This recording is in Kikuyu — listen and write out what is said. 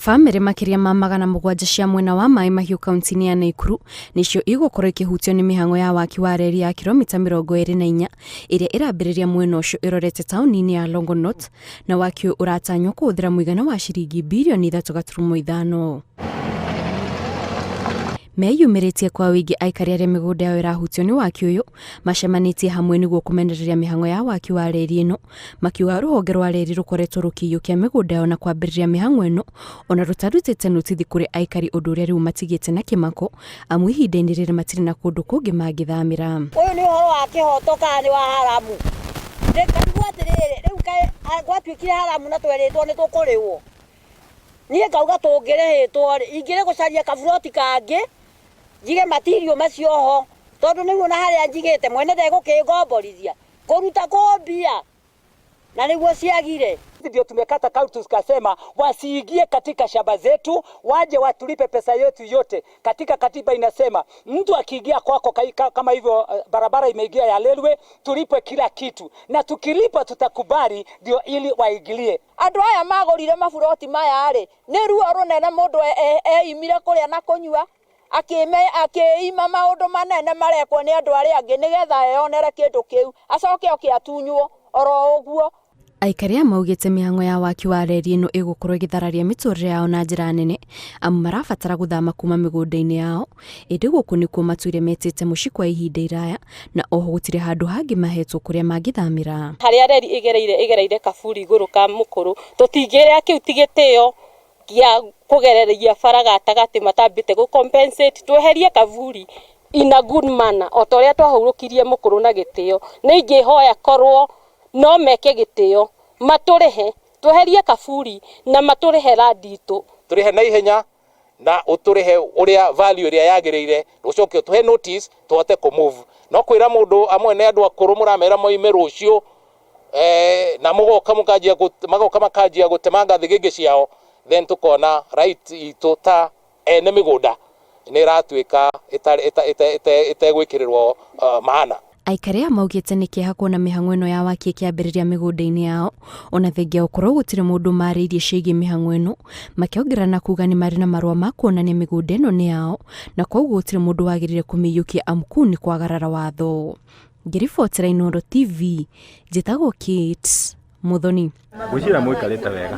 Bamĩrĩ makĩria ma 700 cia mwena wa Maĩ Mahiũ kaunti-inĩ ya Naikuru nĩcio igũkorwo ikĩhutio nĩ mĩhang'o ya waki wa reri ya kilomita 24 ĩrĩa ĩrambĩrĩria mwena ũcio ĩrorete taũni-inĩ ya Longonot, na waki ũyũ ũratanywo kũhũthĩra mũigana wa ciringi birioni 3.5. Meyumĩrĩtie kwa ũingĩ aikari arĩa mĩgũnda yao ĩrahutio nĩ waki ũyũ macemanĩtie hamwe nĩguo kũmenereria mĩhang'o ya waki wa reri ĩno, makiuga rũhonge rwa reri rũkoretwo rũkĩiyũkia mĩgũnda yao na kwambĩrĩria mĩhang'o ĩno ona rũtarutĩte notithi kũrĩ aikari, ũndũ ũrĩa rĩu matigĩte na kĩmako amu ihinda-inĩ rĩrĩ matirĩ na kũndũ kũngĩ mangĩthamĩra. Ũyũ nĩ ũhoro wa kĩhoto kana nĩ wa haramu? Ngarigwo atĩrĩrĩ, rĩu kaĩ gwatuĩkire haramu na twerĩtwo nĩ tũkũrĩhwo? Niĩ ngauga tũngĩrĩhĩtwo rĩ, ingĩrĩ gũcaria kaburoti kangĩ njige matirio macio ho, tondũ nĩguo na harĩa njigĩte mwene ndegũkĩngomborithia kũruta kũ mbia na nĩguo ciagire. Ndio tumekata kauli tukasema wasiingie katika shamba zetu, waje watulipe pesa yetu yote. Katika katiba inasema mtu akiingia kwako kama hivyo barabara imeingia ya railway, tulipe kila kitu, na tukilipa tutakubali, ndio ili waingilie. Andũ aya magũrire maburoti maya rĩ, nĩ ruo rũnene mũndũ eimire kũrĩa na kũnyua, akĩima maũndũ manene marekwo nĩ andũ arĩa angĩ nĩgetha eyonere kĩndũ kĩu, acoke oke atunywo oro ũguo. Aikari aya maugĩte mĩhang'o ya waki wa reri ĩno ĩgũkorwo ĩgĩthararia mĩtũrĩre yao na njĩra nene, amu marabatara gũthama kuma mĩgũnda-inĩ yao, ĩndĩ gũkũ nĩkuo matũire metĩte mũciĩ kwa ihinda iraya, na oho gũtirĩ handũ hangĩ mahetwo kũrĩa mangĩthamĩra. Harĩa reri ĩgereire kaburi igũrũ ka mũkũrũ, tũtingĩrĩa kĩu ti gĩtĩo gĩa kũgereria bara gatagatĩ matambĩte gũ compensate. Tweherie kaburi in a good manner o ta ũrĩa twahurũkirie mũkũrũ na gĩtĩo. Nĩ ingĩhoya korwo no meke gĩtĩo, matũrĩhe, tweherie kaburi na matũrĩhe randi itũ. Tũrĩhe na ihenya na ũtũrĩhe ũrĩa value ĩrĩa yagĩrĩire, ũcoke ũtũhe notice tũhote kũ move. No kwĩra mũndũ amwe nĩ andũ akũrũ mũramera moime rũciũ, na mũgoka mũkanjia magoka makanjia gũtemanga thĩgĩngĩ ciao, then tukona right itũ ta ene mĩgũnda nĩ ĩratuĩka ĩtegwĩkĩrĩrwo maana. Aikari aya maugĩte nĩ kĩeha kuona mĩhang'o ĩno ya waki ĩkĩambĩrĩria mĩgũnda-inĩ yao, ona thengia gũkorwo gũtirĩ mũndũ marĩirie ciĩgiĩ mĩhang'o ĩno, makĩongerera na kuga nĩ marĩ na marũa ma kuonania mĩgũnda ĩno nĩ yao, na koguo gũtirĩ mũndũ wagĩrĩire kũmĩiyũkia amu kũu nĩ kwagarara watho. Ngĩribotera Inooro TV, njĩtagwo Kate Muthoni. Ngwĩciria mũikarĩte wega.